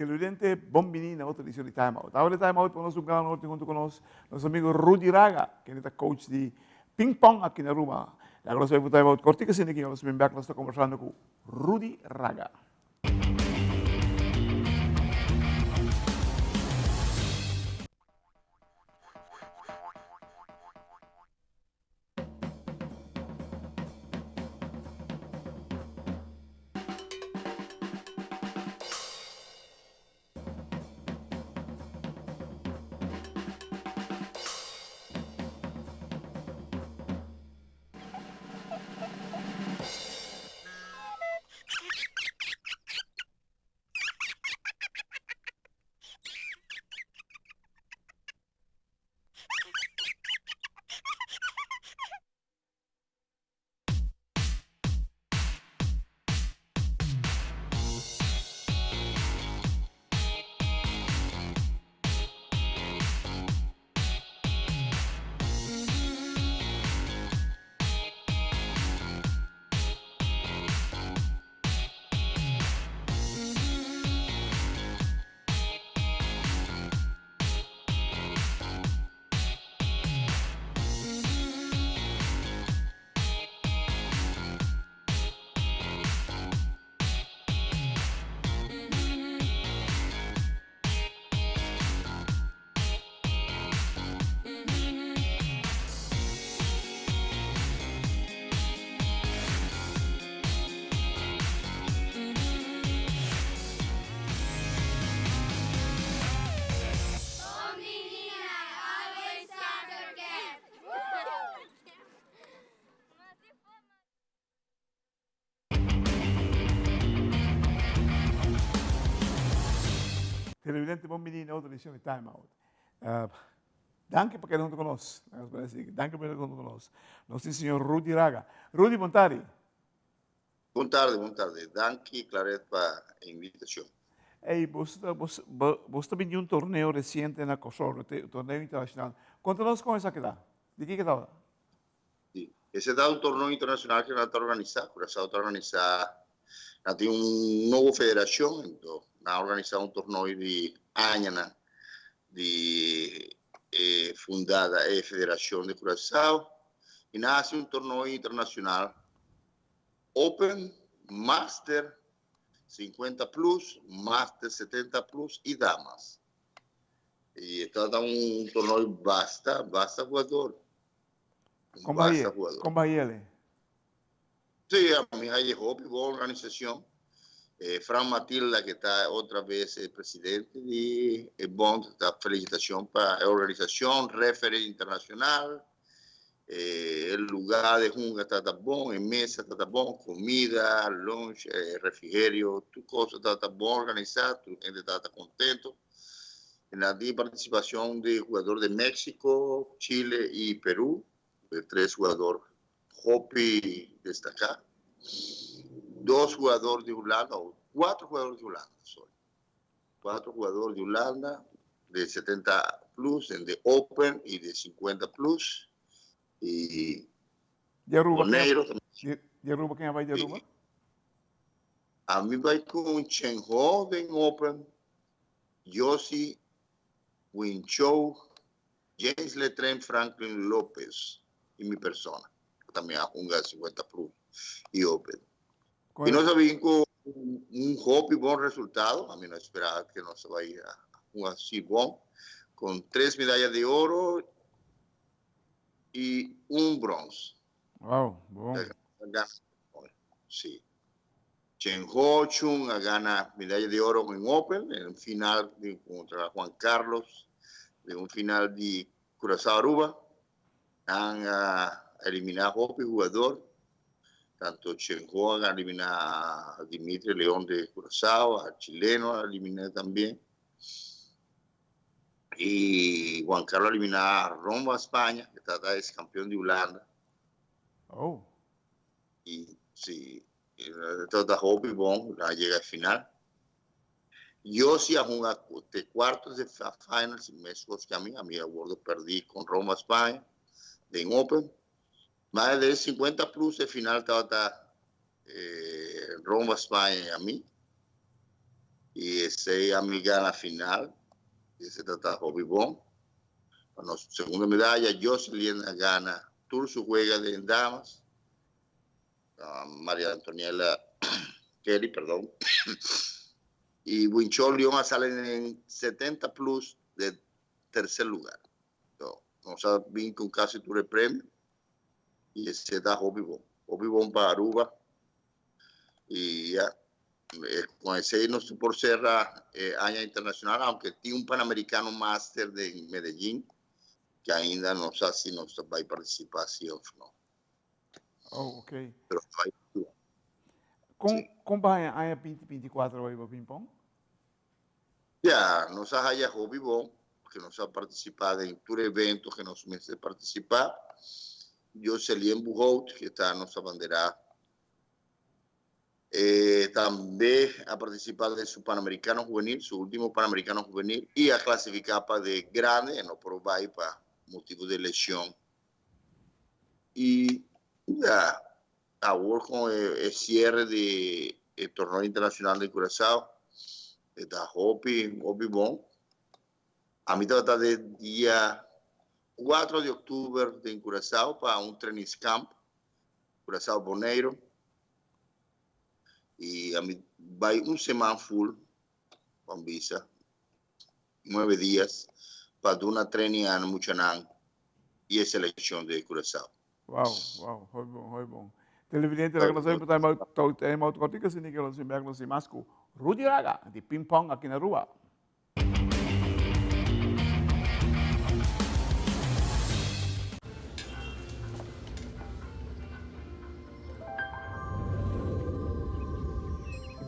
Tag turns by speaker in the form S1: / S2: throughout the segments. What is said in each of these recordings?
S1: Televidente, bon bini na otro edicion di Time Out. Awe di Time Out pa nos un gran honor tin hunto cu nos, nos amigo Rudy Raga, kende ta coach di ping pong aki na Aruba. Laga nos bai pa un Time Out cortico asina aki, nos bin bek nos ta conversando cu Rudy Raga. Televidente bon bini na otro edicion di Time Out. Uh, danki pa keda hunto con nos. Danki pa keda hunto con nos. Nos tin señor Rudy Raga. Rudy, bon tarde.
S2: Bon tarde, bon tarde. Danki, Claret, pa e invitacion.
S1: Ey, bos ta, bos, bos ta bini un torneo reciente na Kòrsou, un torneo internacional. Konta nos kon esaki ta. Di kiko ta?
S2: Sí, ese ta un torneo internacional ku nan ta organisá. Curaçao ta organisá, nan tin un nobo federacion, enton nan a organisá un torneo di añanan di e fundada e federacion di Curaçao i nan a hasi un torneo internacional Open, Master 50 plus, Master 70 plus y damas. Y e ta un torneo basta, basta jugador.
S1: Con basta jugador. Con bayele?
S2: Sí, a mi hay hopi bon organización. Eh, Fran Matilda, que está otra vez el presidente de el bond, está felicitación para la organización, referee internacional. E lugá de hunga ta ta bon, e mesa ta ta bon, comida, lunch, e refrigerio, tur cosa ta ta bon organisa, tur hende ta ta contento. Nan tin participacion di jugador di Mexico, Chile y Peru, e tres jugador hopi destaca. Dos jugador di Hulanda, o cuatro jugador di Hulanda, sorry. Cuatro jugador di Hulanda de 70 plus en de Open y de 50 plus y
S1: Di Aruba Boneiro ken, di Aruba ken a bai di Aruba?
S2: Ami bai con Chen Ho den Open, Josie Winchow, James Letren, Franklin Lopez y mi persona. También a hunga 50 plus y Open. Y nos a bin cu un hopi bon resultado. Ami no esperaba que nos a bay a hunga así bon. Con tres medallas de oro y un brons.
S1: Wow, bon.
S2: Sí. Chen Ho Chun a gana medalla de oro en Open, en un final de, contra Juan Carlos, de un final de Curaçao Aruba. Nan a eliminá hopi hugador, tanto Chen Ho a eliminá a Dimitri Leon de Curaçao, a chileno a eliminá también. Y Juan Carlos a eliminá a Ron van España, que tata es campeón de Hulanda.
S1: Oh.
S2: Y sí, tata hopi bon, a llega al final. Yo sí a hunga te cuartos de finals y mescos que a mí, a mí a bordo perdí con Roma España den Open. Más de 50 plus de final estaba eh, Roma España y a mí. Y esey a mi gana final. Y esey ta hopi bon. Pa nos segundo medaya, Jocelyn a gana tur su wega de damas. Maria Antoniela Kelly, perdon. Y Winchol Leon a sali en 70 plus de tercer lugar. So, nos a bin cu casi tur e premio. Y esey ta hopi bon. Hopi bon pa Aruba. Y ya, con esey nos por cera aña internacional, aunke tin un Panamericano Master de Medellín, que ainda no sa si nos ta bay participa si of no.
S1: Oh, ok.
S2: Pero bay.
S1: Con pa aña 2024 bay pa ping-pong?
S2: Ya, nos a haya hopi bon, que nos a participa den tur evento que nos mester participa. Jocelyn Buhout, que ta nos abandera, tambe a participa den su Panamericano Juvenil, su ultimo Panamericano Juvenil, y a clasifica pa de grande, no por bay pa motibo de lesión. Y ya, awor con el cierre de el torneo internacional de Curazao, ta hopi, hopi bon. Ami ta de dia 4 di october den Curazao pa un training camp, Curazao Boneiro. Y ami bay un siman full, con visa, 9 dia, pa duna training a muchanan y e seleccion di Curazao.
S1: Wow, hopi bon, hopi bon. Televidente, laga nos bay time out, time out cortico, asina cu nos bek nos mas cu Rudy Raga, di ping pong aki na Aruba.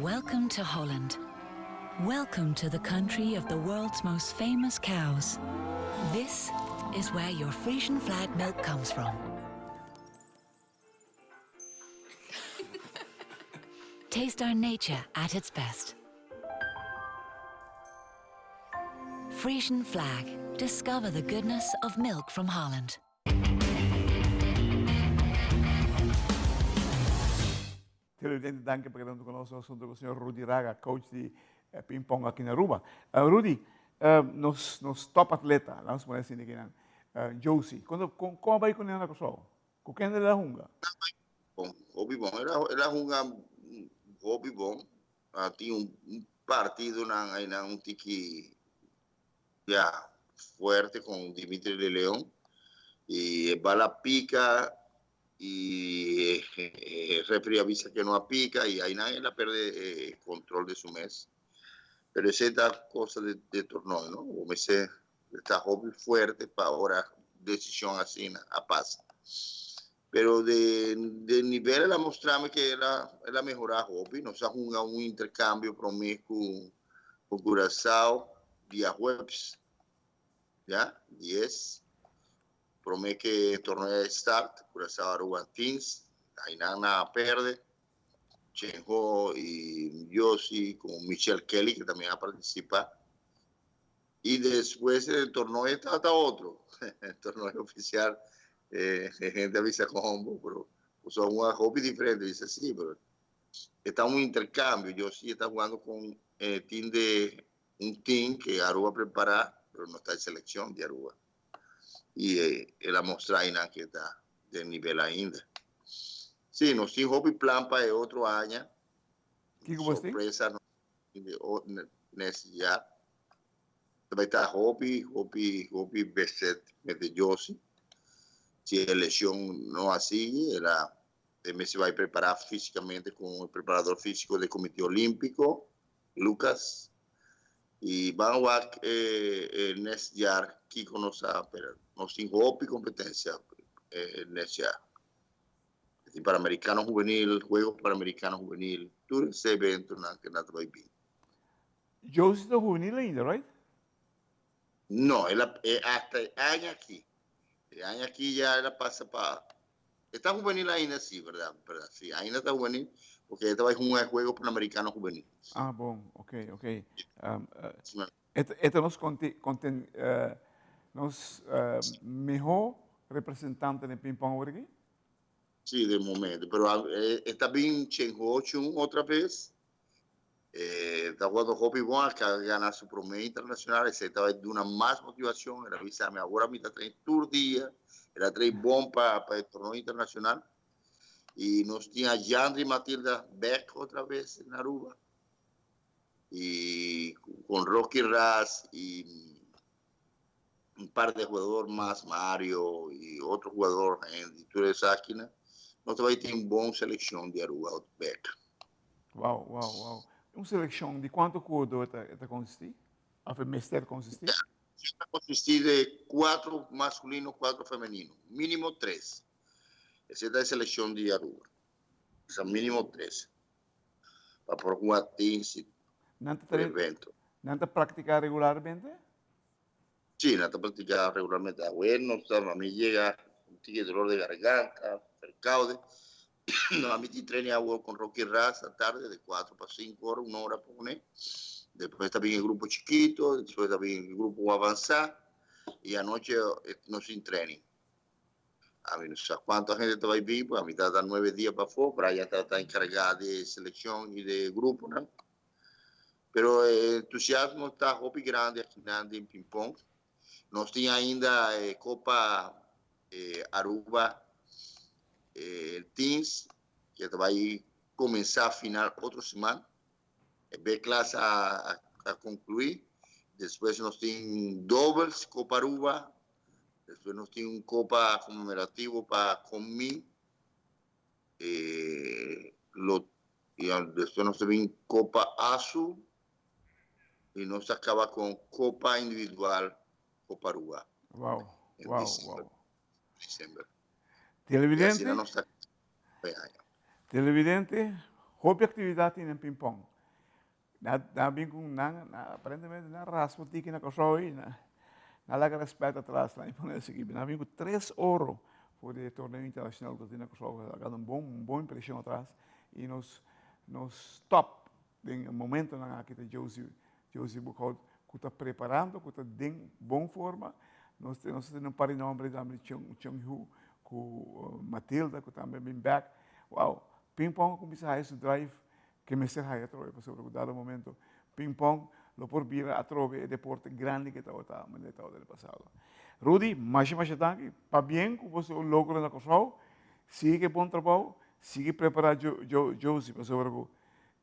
S3: Welcome to Holland. Welcome to the country of the world's most famous cows. This is where your Frisian Flag milk comes from. Taste our nature at its best. Frisian Flag. Discover the goodness of milk from Holland.
S1: Televidente, danki pa keda cu nos hunto cu señor Rudy Raga, coach di ping-pong aki na Aruba. Rudy, nos top atleta, laga pone asina aki, Josie, con a bay cu ne na Corsou? Cu ken el a hunga?
S2: Bon, hopi bon. El a hunga hopi bon. Tin un partido nan ey nan un tiki ya fuerte cu Dimitri de Leon y bala pica y el referee avisa que no a pica y ey nan el a perde control di su mes. Pero esey ta cos di torneo, no? O mester ta hopi fuerte pa ora decision asina a pasa. Pero di nivel el a mustra mi cu el a mehora hopi. Nos a hunga un intercambio prome cu Curaçao diahuebs, ya, 10. Prome cu torneo start, Curaçao Aruba Teams, ey nan a perde. Chenjo y Yossi cu Michelle Kelly, cu tambe a participa. Y despues e torneo ta otro. E torneo oficial, hende a bisa como, pero ta un hopi diferente, dice si, pero ta un intercambio. Yossi ta hungando cu team di un team cu Aruba a prepara, pero no ta den seleccion di Aruba. Y el a mustra ey cu ta di nivel ainda. Si, nos tin hopi plan pa otro aña.
S1: Kico bo tin?
S2: Sorpresa no, next year. Bay ta hopi, hopi, hopi beset met Josie. Si e lesion no a sigui, el se bay prepara fisicamente cu e preparador fisico di Comite Olimpico, Lucas. Y ban wak next year kico nos a, pero nos tin hopi competencia next year. E Panamericano Juvenil, Juegos Panamericano Juvenil, tur e eventonan cu nan bay bin.
S1: Josie ta juvenil ainda, right?
S2: No, el a, hasta e aña aki. E aña aki ya el a pasa pa. Ta juvenil ainda, si, berdad? Berdad, si, ainda ta juvenil, pasobra e ta bay hunga Juego Panamericano Juvenil.
S1: Ah, bon, ok. E ta nos, nos miho representante di ping-pong aki?
S2: Si, di momento. Pero ta bin Chen Ho Chun otro bes. Ta wòrdu hopi bon a ka gana su promé internashonal, esei ta bai duna mas motivashon. El a bisa mi awor mi ta train tur dia, el a train bon pa pa e torneo internashonal. I nos tin a Jandri Matilda bèk otra bes na Aruba i kon Rocky Ras i un par de jugador mas, Mario i otro jugador, Hendy, tur esakinan. Nos ta bai tin un bon selekshon di Aruba bèk.
S1: Wow. Un seleccion di cuanto jugador ta consisti? Of e mester consisti?
S2: Ta consisti di cuatro masculino, cuatro femenino. Minimo tres. Esey ta e seleccion di Aruba. Sa minimo tres. Pa por hunga teams y evento.
S1: Nan ta practica regularmente?
S2: Sí, nan ta practica regularmente. Awe no ta, a mi yega un tiki dolor de garganta, verkoude. No, a mi tin training awor con Rocky Ras a tarde de 4 pa 5 ora, una hora pone. Despues ta bin e grupo chikito, despues ta bin e grupo avanzá y anoche nos tin training. A mi no sa cuanto hende ta bay bin, porque a mi ta 9 dia pafó, Brian ta encarga di seleccion y di gruponan. Pero e entusiasmo ta hopi grandi akinan den ping pong. Nos tin ainda e Copa Aruba Teams que ta bay comensa final otro siman. E B klas a conclui. Despues nos tin doubles Copa Aruba. Despues nos tin un copa conmemorativo pa Conmin. Lo, despues nos ta bin Copa Asu y nos ta caba con Copa Individual Copa Aruba.
S1: Wow.
S2: December.
S1: Televidente,
S2: Y asina nos ta caba e aña.
S1: Televidente, hopi actividad tin den ping pong. Na bin cu nan, na, aparentemente nan raspa un tiki na Kòrsou i na, na laga respet atras na pone esaki. Nan bin cu tres oro for di e torneo internacional cu ta tin na Kòrsou. A laga un bon, un bon impresion atras i nos, nos top den e momentonan aki ta Josie, Josie Boekhout cu ta preparando, cu ta den bon forma. Nos, nos ta tene un par di nomber tambe, Chung, Chung Hu cu Matilda cu tambe a bin bek. Wow, ping pong a cuminsa haya su drive Ke mester haya atrobe pasobra ku dado momento ping pong lo por bira atrobe e deporte grandi ke tabata manera e tabata den pasado. Rudy, masha masha danki. Pabien ku boso logro na Kòrsou. Sigui ku e bon trabou, sigui prepará Josie pasobra ku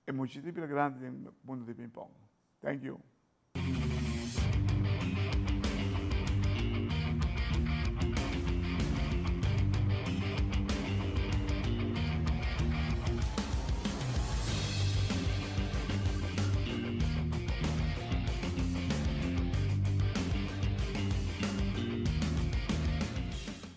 S1: e muchachi ta bira grandi den mundu di ping pong. Thank you.